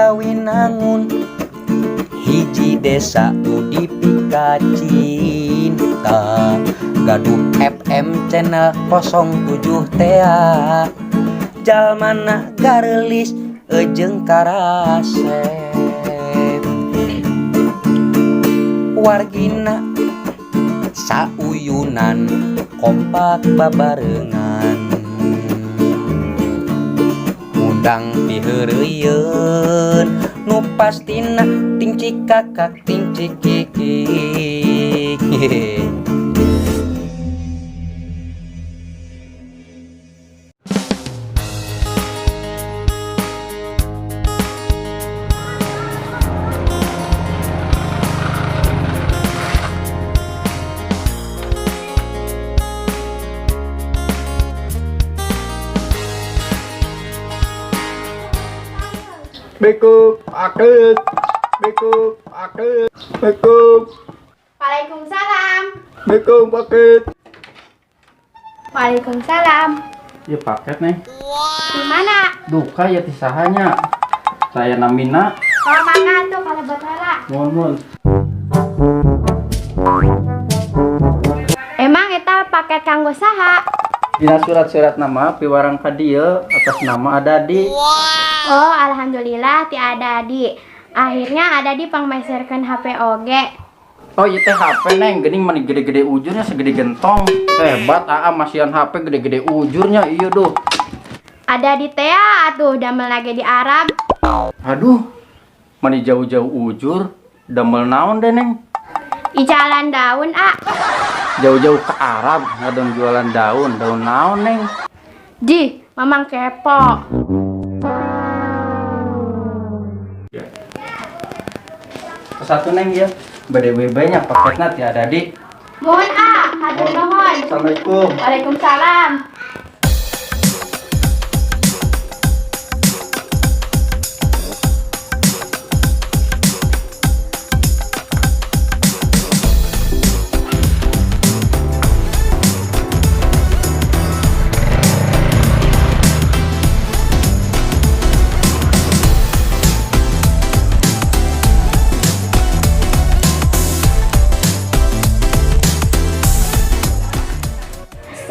Arjawinangun hiji desa nu dipikacinta gaduh FM channel 07 tea jalmana gareulis jeung karasep wargina sauyunan kompak babarengan ngundang piheureuyeuun nu pastina ting cikakak ting cikikik. Assalamualaikum, paket. Assalamualaikum, paket. Assalamualaikum. Waalaikumsalam. Assalamualaikum, paket. Waalaikumsalam. Ya paket nih. Di mana? Duka ya tisahanya. Saya namina. Kalau makan tuh kalau buat heula. Mohon mohon. Emang eta paket kanggo saha? Dina surat-surat nama piwarang ka dieu atas nama Adadi. Oh, alhamdulillah ti Adadi. Akhirnya Adadi pangmeserkeun HP oge. Oh iya teh HP neng, geuning mani gede-gede ujurnya segede gentong. Hebat aa masihan HP gede-gede ujurnya iya duh. Adadi teh atuh damel lagi di Arab. Aduh, mani jauh-jauh ujur, damel naon deh neng. Icalan daun a. Jauh-jauh ke Arab ngadon jualan daun, daun naon neng. Ji, mamang kepo. Satu neng ya, BDWB nya paketnya tiada di. Mohon a, hatur nuhun. Assalamualaikum. Waalaikumsalam.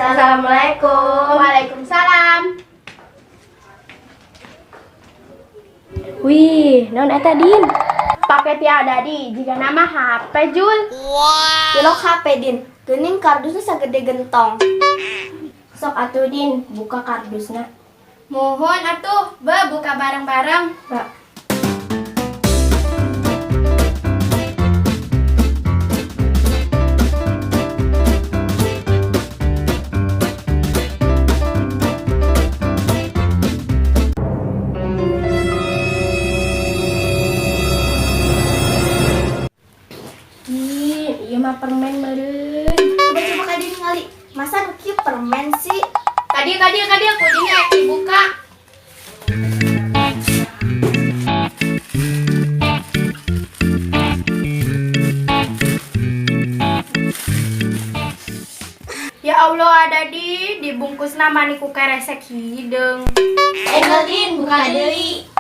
Assalamualaikum. Waalaikumsalam. Wih, non eta Din. Paket ya ada di, jika nama HP Jul. Wow. Tilok HP Din, geuning kardusnya sagede gentong. Sok atuh Din, buka kardusna. Mohon atuh, be buka bareng-bareng. Ba. Ih, ieu mah permen meureun. Coba-coba ka Din ngali. Masa nu kieu permen sih? Kadieu kadieu kadieu kudu rek dibuka. Ya Allah ada di dibungkus nama niku keresek hideung. Enggal Din, buka deui.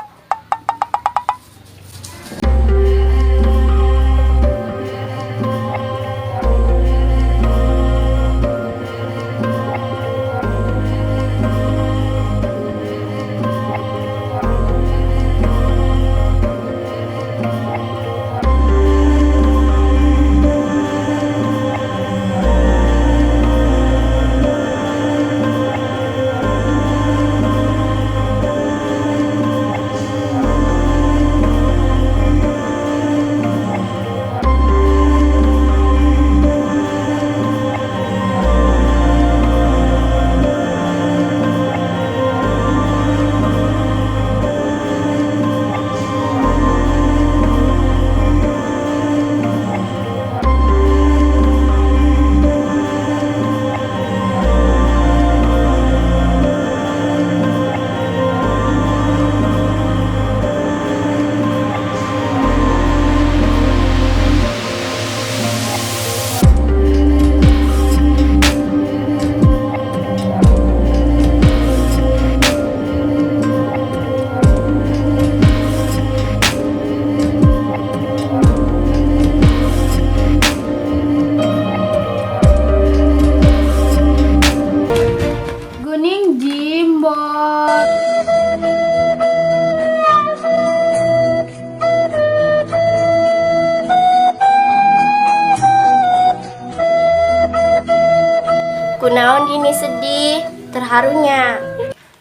Kunaon Dini sedih, terharunya.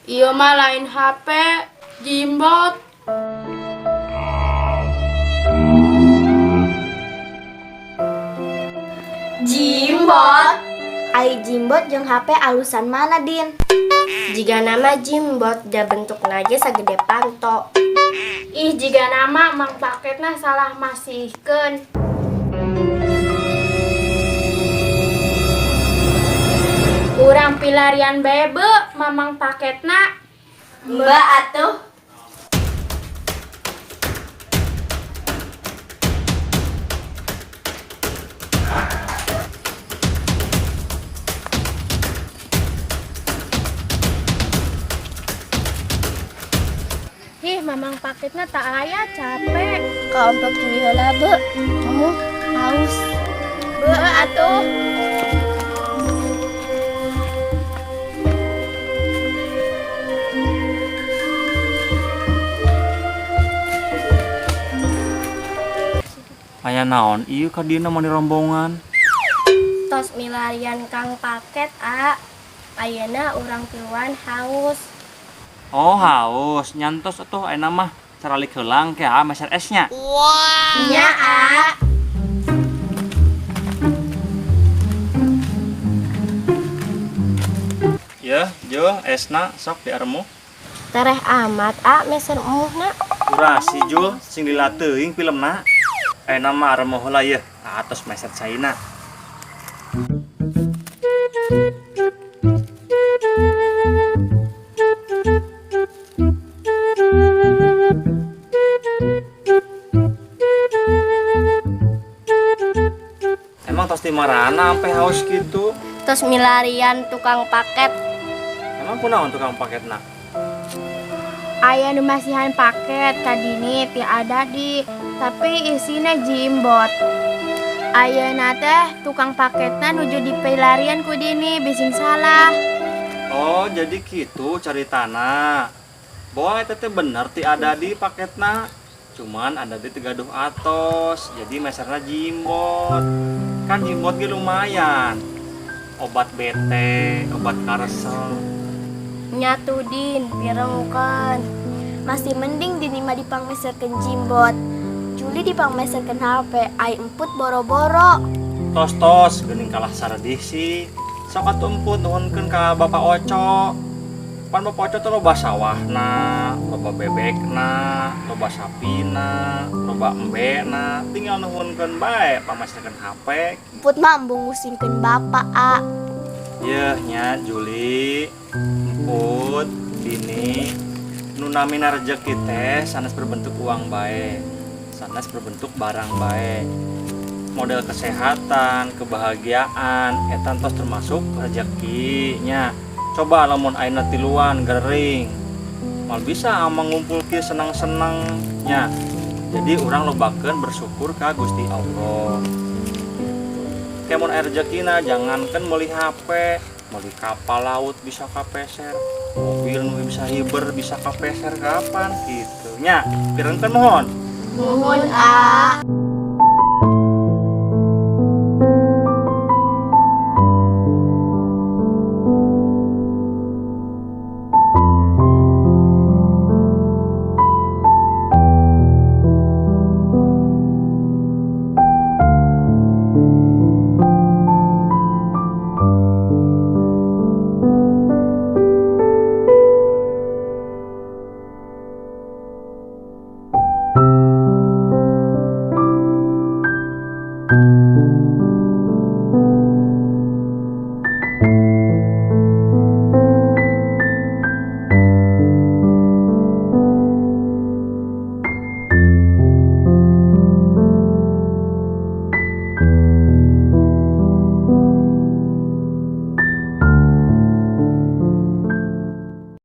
Ieu mah lain HP, jimbot. Jimbot. Ai jimbot jeung HP alusan mana, Din? Jiga nama jimbot da bentukna ge sagede panto. Ih, jiga nama mang paketna salah masihkeun. Urang pilarian bebe mamang paketna. Mbak atuh. Ih, mamang paketna tak aya, capek. Kaompok curi heula, Be. Kamu haus. Be atuh. Aya naon ieu ka dieuna mani rombongan? Tos milarian kang paket, A. Ayeuna urang tiluan haus. Oh, haus. Nyantos atuh ayeuna mah caralik heulang ke ah meser esnya. Nya, A. Yeuh, Jul, esna sok diaremu. Tereh amat, A, meser emuhna. Kurasi Jul, sing lila teuing filmna. Ayeuna mah aremu heula yeuh, atos meser caina. Emang tos di marana sampai haus gitu? Tos milarian tukang paket. Emang kunaon tukang paketna? Aya nu masihan paket ka Dini ti Adadi, tapi isina jimbot. Ayeuna teh tukang paketna nuju dipilarian ku Dini bising salah. Oh, jadi gitu caritana. Bahwa eta teh bener ti Adadi paketna. Cuman Adadi teu gaduh atos, jadi meserna jimbot. Kan jimbot ge lumayan. Obat bete, obat karesel. Nyatu Din, pirengkeun. Masih mending Dini mah dipangmeserkeun jimbot. Juli dipangmeserkeun HP, ai emput boro-boro. Tos-tos geuning kalah saredih sih. Sok atuh emput nuhunkeun ka Bapak Oco. Pan Bapak Oco teh loba sawahna, loba bebekna, loba sapina, loba embena, tinggal nuhunkeun bae pamaserkeun HP. Emput mah embung ngusingkeun bapak, A. Yeuh nya Juli, emput, Dini, nu namina rejeki teh sanes berbentuk uang bae, sanes berbentuk barang bae. Model kesehatan, kebahagiaan, eta tos termasuk rezeki nya. Coba lamun ayeuna tiluan gering, mal bisa amang ngumpul kieu senang-senang nya. Jadi urang lobakeun bersyukur ka Gusti Allah. Kayak mun aya rezekina jangankan meuli HP, meuli kapal laut bisa kapeser, mobil nu bisa hiber bisa kapeser kapan gitu nya. Pirengkeun mohon. Nuhun, A.